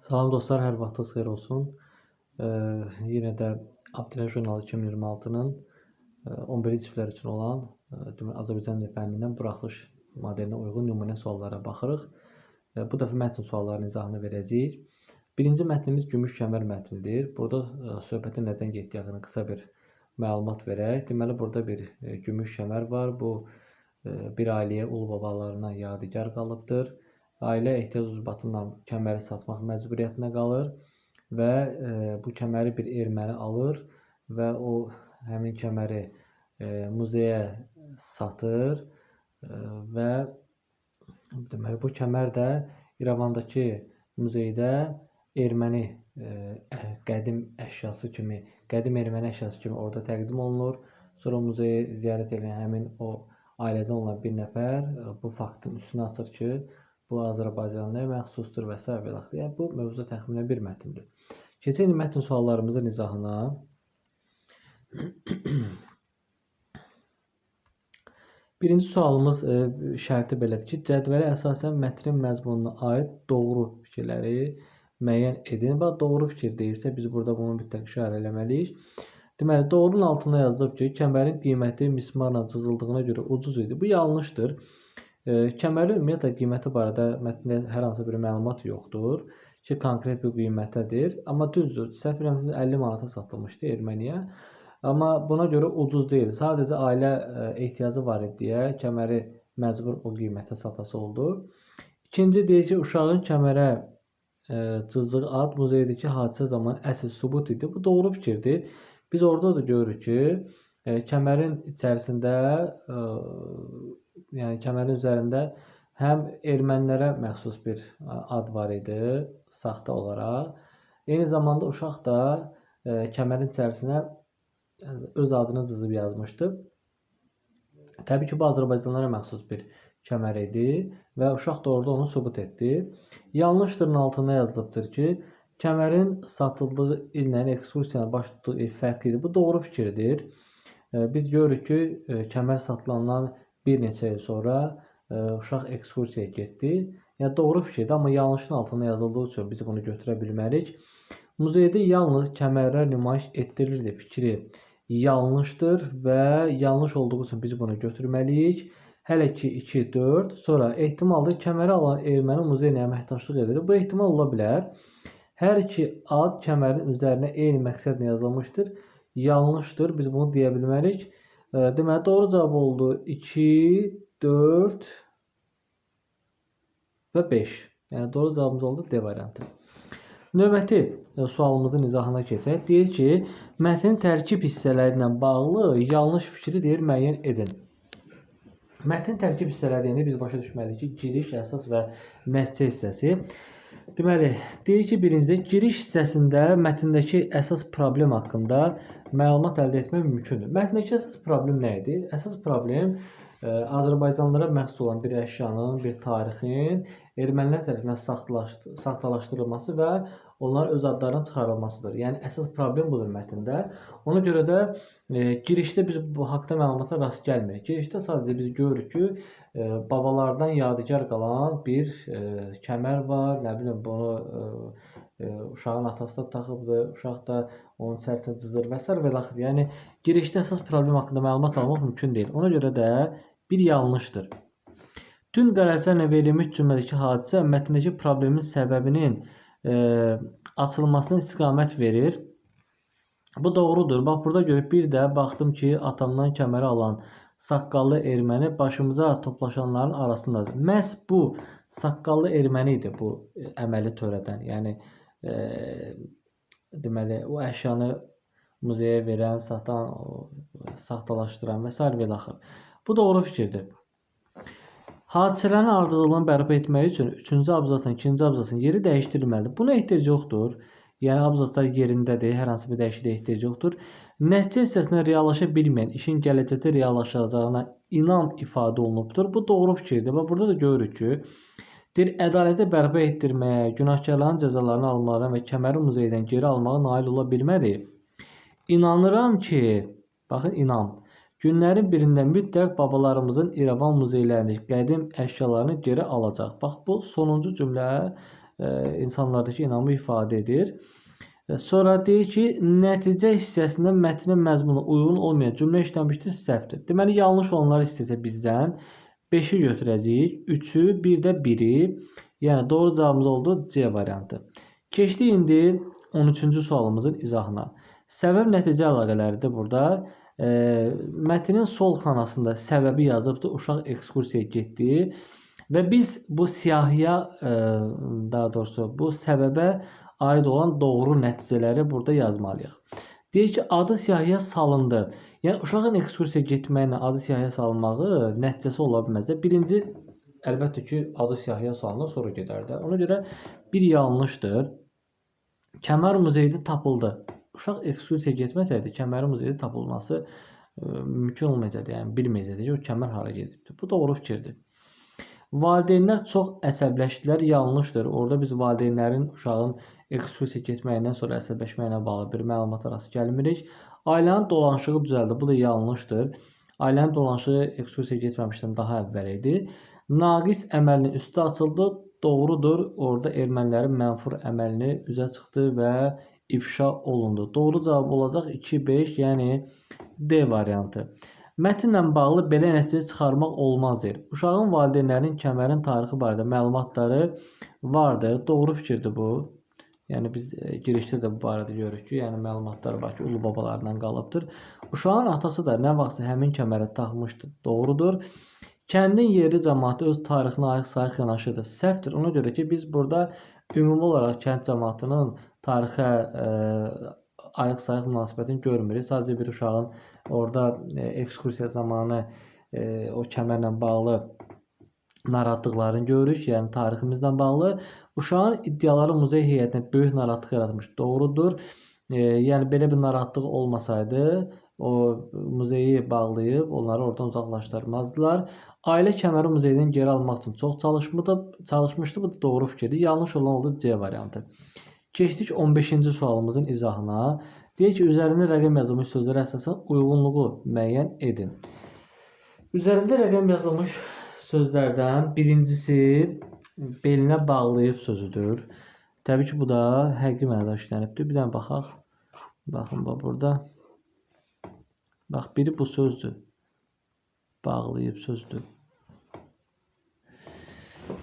Salam dostlar, hər vaxtınız xeyir olsun. Yenə də Abdillah Jurnalı 2026-nın 11-ci siniflər üçün olan deməli, Azərbaycan dili fənnindən buraxılış modelinə uyğun nümunə suallara baxırıq. Bu dəfə mətn suallarının izahını verəcəyik. Birinci mətnimiz Gümüş Kəmər mətnidir. Burada söhbətin nədən getdiyi haqqında qısa bir məlumat verək. Deməli, burada bir gümüş kəmər var. Bu bir ailəyə ulu babalarından yadigar qalıbdır. Ailə ehtiyac ucbatından kəməri satmaq məcburiyyətinə qalır və bu kəməri bir erməni alır və o həmin kəməri muzeyə satır və deməli bu kəmər də İrəvandakı muzeydə erməni qədim əşyası kimi, qədim erməni əşyası kimi orada təqdim olunur. Sonra muzeyi ziyarət edən həmin o ailədən olan bir nəfər bu faktın üstünə açır ki, bu Azərbaycanlıya məxsusdur və s. və ilaxır. Yəni, bu mövzu təxminən bir mətndir. Keçək indi mətn suallarımızın izahına. Birinci sualımız şərti belədir ki, cədvələ əsasən mətnin məzmununa aid doğru fikirləri müəyyən edin. Bax, doğru fikir deyilsə, biz burada bunu mütləq işarə eləməliyik. Deməli, doğrunun altında yazılıb ki, kəmərin qiyməti mismarla cızıldığına görə ucuz idi. Bu yanlışdır. Kəmərin ümumiyyətlə qiyməti barədə mətndə hər hansı bir məlumat yoxdur ki, konkret bir qiymətədir. Amma düzdür, səhv eləmirəmsə 50 manata satılmışdı erməniyə. Amma buna görə ucuz deyil. Sadəcə ailə ehtiyacı var idi deyə kəməri məcbur o qiymətə satası oldu. İkinci deyir ki, uşağın kəmərə cızdığı ad muzeydəki hadisə zamanı əsl sübut idi. Bu doğru fikirdir. Biz orada da görürük ki, kəmərin içərisində, yəni kəmərin üzərində həm ermənilərə məxsus bir ad var idi, saxta olaraq. Eyni zamanda uşaq da kəmərin içərisinə öz adını cızıb yazmışdı. Təbii ki, bu Azərbaycanlılara məxsus bir kəmər idi və uşaq da orada onu sübut etdi. Yanlışdırın altında yazılıbdır ki, kəmərin satıldığı illə ekskursiyanın baş tutduğu il fərqli idi. Bu doğru fikirdir. Biz görürük ki, kəmər satılandan bir neçə il sonra uşaq ekskursiyaya getdi. Yəni doğru fikirdir, amma yanlışın altında yazıldığı üçün biz bunu götürə bilmərik. Muzeydə yalnız kəmərlər nümayiş etdirilirdi fikri yanlışdır və yanlış olduğu üçün biz bunu götürməliyik. Hələ ki 2, 4, sonra ehtimaldır kəməri alan erməni muzeylə əməkdaşlıq edir. Bu ehtimal ola bilər. Hər iki ad kəmərin üzərinə eyni məqsədlə yazılmışdır. Yanlışdır, biz bunu deyə bilmərik. Deməli, doğru cavab oldu 2, 4 və 5. Yəni, doğru cavabımız oldu D variantı. Növbəti sualımızın izahına keçək. Deyir ki, mətnin tərkib hissələri ilə bağlı yanlış fikri deyir, müəyyən edin. Mətnin tərkib hissələri deyəndə biz başa düşməliyik ki, giriş, əsas və nəticə hissəsi. Deməli, deyir ki, birincidə giriş hissəsində mətndəki əsas problem haqqında məlumat əldə etmək mümkündür. Mətndəki əsas problem nə idi? Əsas problem Azərbaycanlılara məxsus olan bir əşyanın, bir tarixin ermənilər tərəfindən saxtalaşdırılması və onların öz adlarının çıxarılmasıdır. Yəni, əsas problem budur mətndə. Ona görə də girişdə biz bu haqda məlumata rast gəlmirik. Girişdə sadəcə biz görürük ki, babalardan yadigar qalan bir kəmər var. Nə bilim, bunu uşağın atası da taxıbdır, uşaq da onun içərisində cızır və s. və ilaxır. Yəni, girişdə əsas problem haqqında məlumat almaq mümkün deyil. Ona görə də bir yanlışdır. Tüm qərarlarla verilmiş cümlədəki hadisə mətndəki problemin səbəbinin açılmasına istiqamət verir. Bu doğrudur. Bax, burada görüb bir də baxdım ki, atamdan kəməri alan saqqallı erməni başımıza toplaşanların arasındadır. Məhz bu saqqallı erməni idi bu əməli törədən. Yəni, deməli, o əşyanı muzeyə verən, satan, saxtalaşdıran və s. və ilaxır. Bu doğru fikirdir. Hadisələrin ardıcıllığını bərpa etmək üçün 3-cü abzasın, 2-ci abzasın yeri dəyişdirilməlidir. Buna ehtiyac yoxdur. Yəni, abzaslar yerindədir, hər hansı bir dəyişikliyə ehtiyac yoxdur. Nəticə hissəsində reallaşa bilməyən işin gələcəkdə reallaşacağına inam ifadə olunubdur. Bu doğru fikirdir. Və burada da görürük ki, deyir, ədaləti bərpa etdirməyə, günahkarların cəzalarını almalarına və kəməri muzeydən geri almağa nail ola bilmədik. İnanıram ki, baxın, inam, günlərin birində mütləq babalarımızın İrəvan muzeylərindəki qədim əşyalarını geri alacaq. Bax, bu sonuncu cümlə insanlardakı inamı ifadə edir. Sonra deyir ki, nəticə hissəsində mətnin məzmunu uyğun olmayan cümlə işlənmişdir, səhvdir. Deməli, yanlış olanları istəsə bizdən 5-i götürəcəyik, 3-ü, bir də 1-i. Yəni, doğru cavabımız oldu C variantı. Keçdik indi 13-cü sualımızın izahına. Səbəb nəticə əlaqələridir burada. Mətnin sol xanasında səbəbi yazıbdır, uşaq ekskursiyaya getdi və biz bu siyahıya, daha doğrusu bu səbəbə aid olan doğru nəticələri burada yazmalıyıq. Deyir ki, adı siyahıya salındı. Yəni, uşağın ekskursiyaya getməyinə adı siyahıya salınmağı nəticəsi ola bilməz. Birinci, əlbəttə ki, adı siyahıya salınır, sonra gedər də. Ona görə bir yanlışdır. Kəmər muzeydə tapıldı. Uşaq ekskursiyaya getməsəydi, kəmərin muzeydə tapılması mümkün olmayacaqdı. Yəni, bilməyəcəkdi ki, o kəmər hara gedibdir. Bu doğru fikirdir. Valideynlər çox əsəbləşdilər, yanlışdır. Orada biz valideynlərin uşağın ekskursiya getməyindən sonra əsəbləşməyinə bağlı bir məlumata rast gəlmirik. Ailənin dolanışığı düzəldi. Bu da yanlışdır. Ailənin dolanışığı ekskursiya getməmişdən daha əvvəl idi. Naqis əməlinin üstü açıldı. Doğrudur. Orada ermənilərin mənfur əməlini üzə çıxdı və ifşa olundu. Doğru cavab olacaq 2, 5, yəni D variantı. Mətnlə bağlı belə nəticə çıxarmaq olmaz deyir. Uşağın valideynlərinin kəmərin tarixi barədə məlumatları vardır. Doğru fikirdir bu. Yəni biz girişdə də bu barədə görürük ki, yəni məlumatlar var ki, ulu babalarından qalıbdır. Uşağın atası da nə vaxtsa həmin kəmərə taxmışdı. Doğrudur. Kəndin yerli cəmaatı öz tarixinə ayıq-sayıq yanaşırdı. Səhvdir. Ona görə ki, biz burada ümumi olaraq kənd cəmaatının tarixə ayıq-sayıq münasibətini görmürük. Sadəcə bir uşağın orada ekskursiya zamanı o kəmərlə bağlı narahatlıqlarını görürük, yəni tariximizlə bağlı. Uşağın iddiaları muzey heyətinə böyük narahatlıq yaratmış. Doğrudur. Yəni belə bir narahatlıq olmasaydı, o muzeyi bağlayıb onları oradan uzaqlaşdırmazdılar. Ailə kəməri muzeydən geri almaq üçün çox çalışmışdı. Bu da doğru fikirdir. Yanlış olan oldu C variantı. Keçdik 15-ci sualımızın izahına. Deyir ki, üzərində rəqəm yazılmış sözlərə əsasən uyğunluğu müəyyən edin. Üzərində rəqəm yazılmış sözlərdən birincisi belinə bağlayıb sözüdür. Təbii ki, bu da həqiqi mənada işlənibdir. Bir dənə baxaq. Baxın, bax burada. Bax, biri bu sözdür. Bağlayıb sözdür.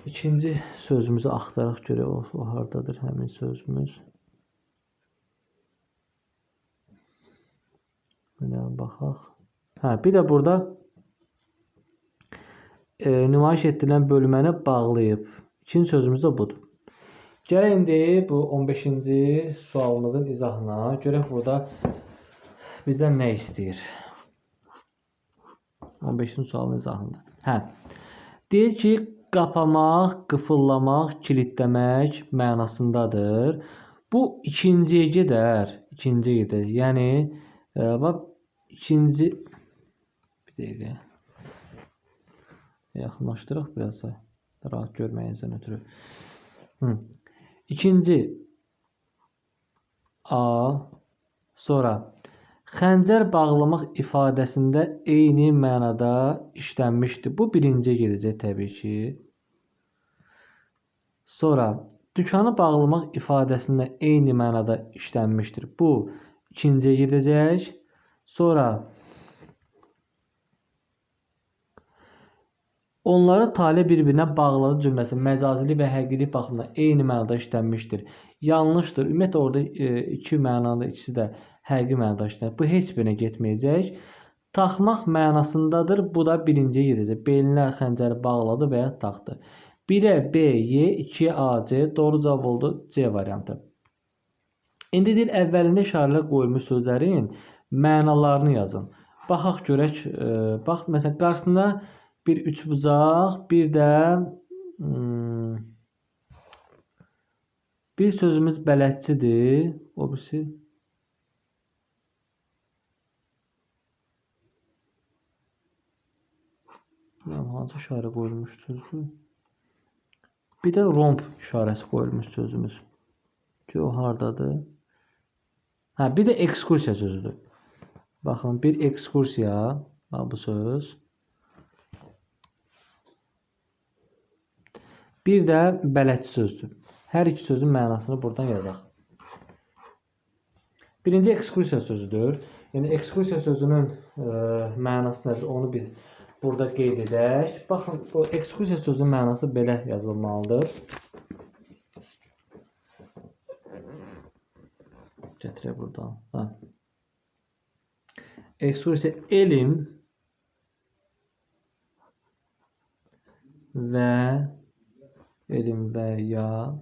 İkinci sözümüzü axtaraq görək. O hardadır həmin sözümüz. Bir dənə baxaq. Hə, bir də burada nümayiş etdirilən bölməni bağlayıb. İkinci sözümüz də budur. Gələk indi bu 15-ci sualımızın izahına. Görək burada bizdən nə istəyir? 15-ci sualın izahında. Hə. Deyir ki, qapamaq, qıfıllamaq, kilidləmək mənasındadır. Bu ikinciyə gedər. İkinciyə gedər. Yəni, bax, ikinci... Bir dəqiqə. Yaxınlaşdıraq biraz da. Rahat görməyinizdən ötürü. İkinci A, sonra xəncər bağlamaq ifadəsində eyni mənada işlənmişdir. Bu birinciyə gedəcək təbii ki. Sonra dükanı bağlamaq ifadəsində eyni mənada işlənmişdir. Bu ikinciyə gedəcək. Sonra onları tale bir-birinə bağladı cümləsi məcazilik və həqiqilik baxımından eyni mənada işlənmişdir. Yanlışdır. Ümumiyyətlə orada iki mənada ikisi də həqiqi mənada işlənir. Bu heç birinə getməyəcək. Taxmaq mənasındadır. Bu da birinciyə gedəcək. Belinə xəncəri bağladı və ya taxdı. 1-ə B, Y, 2-yə A, C. Doğru cavab oldu C variantı. İndi deyir, əvvəlində işarələr qoyulmuş sözlərin mənalarını yazın. Baxaq görək. Bax, məsələn, qarşısında bir üçbucaq, bir də bir sözümüz bələdçidir. O birisi hansı işarə qoyulmuş sözdür? Bir də romb işarəsi qoyulmuş sözümüz. Ki, o hardadır? Hə, bir də ekskursiya sözüdür. Baxın, bir ekskursiya, bu söz. Bir də bələdçi sözdür. Hər iki sözün mənasını buradan yazaq. Birinci ekskursiya sözüdür. Yəni ekskursiya sözünün mənası nədir? Onu biz burada qeyd edək. Baxın, bu ekskursiya sözünün mənası belə yazılmalıdır. Gətirək buradan. Ha. Ekskursiya elm və ya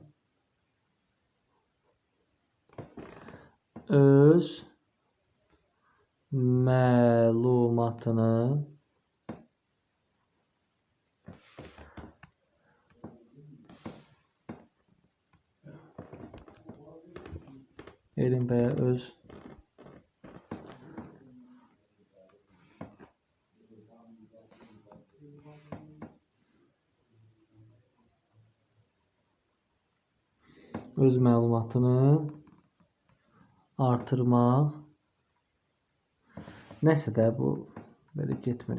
öz məlumatını elm və ya öz məlumatını artırmaq. Nəsə də bu belə getmir.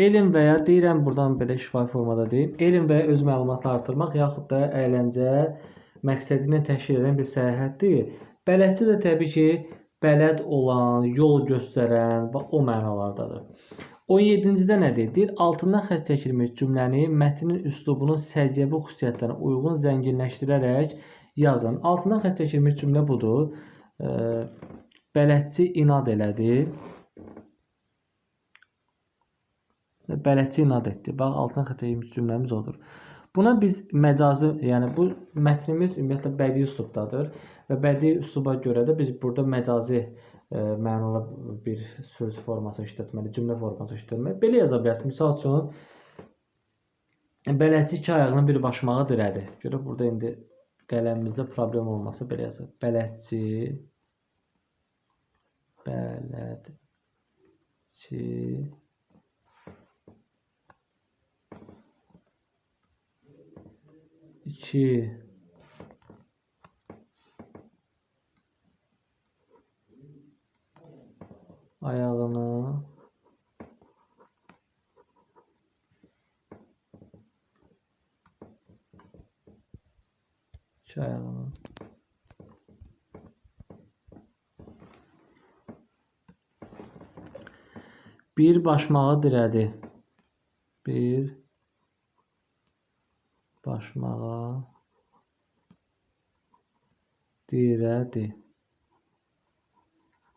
Elm və ya deyirəm buradan belə şifahi formada deyim. Elm və ya öz məlumatını artırmaq yaxud da əyləncə məqsədi ilə təşkil edən bir səyahətdir. Bələdçi də təbii ki, bələd olan, yol göstərən və o mənalardadır. 17-cidə nə deyir? Deyir, altından xətt çəkilmiş cümləni mətnin üslubunun səciyyəvi xüsusiyyətlərinə uyğun zənginləşdirərək yazın. Altından xətt çəkilmiş cümlə budur. Bələdçi inad elədi. Bələdçi inad etdi. Bax, altından xətt çəkilmiş cümləmiz odur. Buna biz məcazi, yəni bu mətnimiz ümumiyyətlə bədii üslubdadır və bədii üsluba görə də biz burada məcazi mənalı bir söz forması işlətməli, cümlə forması işlətməli. Belə yaza bilərsiniz. Misal üçün, bələdçi iki ayağını bir başmağa dirədi. Görə burada indi qələmimizdə problem olmasa belə yazır. Bələdçi iki ayağını bir başmağı dirədi. Bir başmağa dirədi.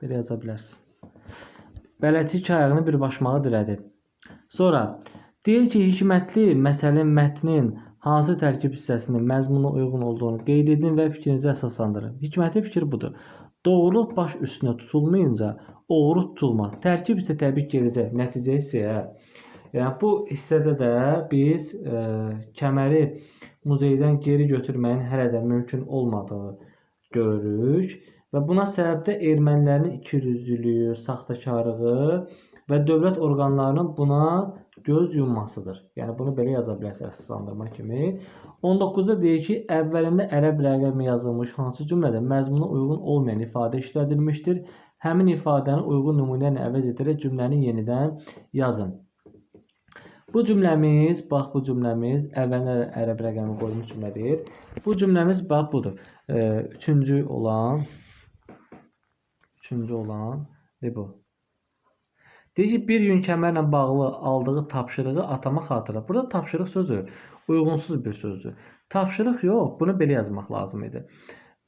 Belə yaza bilərsiniz. Bələdçi iki ayağını bir başmağa dirədi. Sonra deyir ki, hikmətli məsəlin mətnin hansı tərkib hissəsinin məzmuna uyğun olduğunu qeyd edin və fikrinizi əsaslandırın. Hikmətli fikir budur. Doğruluq baş üstünə tutulmayınca oğru tutulmaz. Tərkib isə təbii ki, gedəcək nəticə hissəyə. Yəni bu hissədə də biz kəməri muzeydən geri götürməyin hələ də mümkün olmadığını görürük. Və buna səbəb də ermənilərin ikiyüzlülüyü, saxtakarlığı və dövlət orqanlarının buna göz yummasıdır. Yəni bunu belə yaza bilərsiniz əsaslandırma kimi. 19-da deyir ki, əvvəlində ərəb rəqəmi yazılmış hansı cümlədə məzmuna uyğun olmayan ifadə işlədilmişdir. Həmin ifadəni uyğun nümunə ilə əvəz edərək cümləni yenidən yazın. Bu cümləmiz, bax bu cümləmiz əvvəlində ərəb rəqəmi qoyulmuş cümlə deyir. Bu cümləmiz bax budur. Üçüncü olan bu. Deyir ki, bir gün kəmərlə bağlı aldığı tapşırığı atama xatırla. Burada tapşırıq sözü uyğunsuz bir sözdür. Tapşırıq yox, bunu belə yazmaq lazım idi.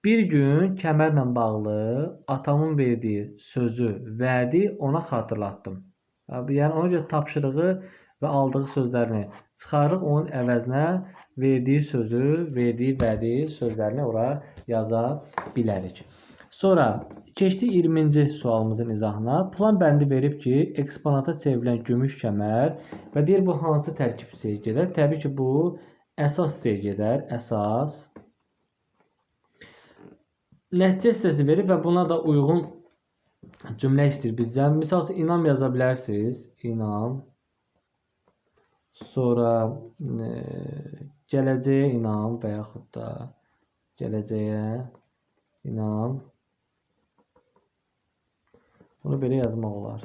Bir gün kəmərlə bağlı atamın verdiyi sözü, vədi ona xatırlatdım. Yəni ona görə tapşırığı və aldığı sözlərini çıxarıq, onun əvəzinə verdiyi sözü, verdiyi vədi sözlərini ora yaza bilərik. Sonra keçdik 20-ci sualımızın izahına. Plan bəndi verib ki, eksponata çevrilən gümüş kəmər və deyir bu hansı tərkib hissəyə gedər? Təbii ki, bu əsas hissəyə gedər. Əsas. Nəticə hissəsi verib və buna da uyğun cümlə istəyir bizdən. Misal üçün, inam yaza bilərsiniz. İnam. Sonra gələcəyə inam və yaxud da gələcəyə inam. Bunu belə yazmaq olar.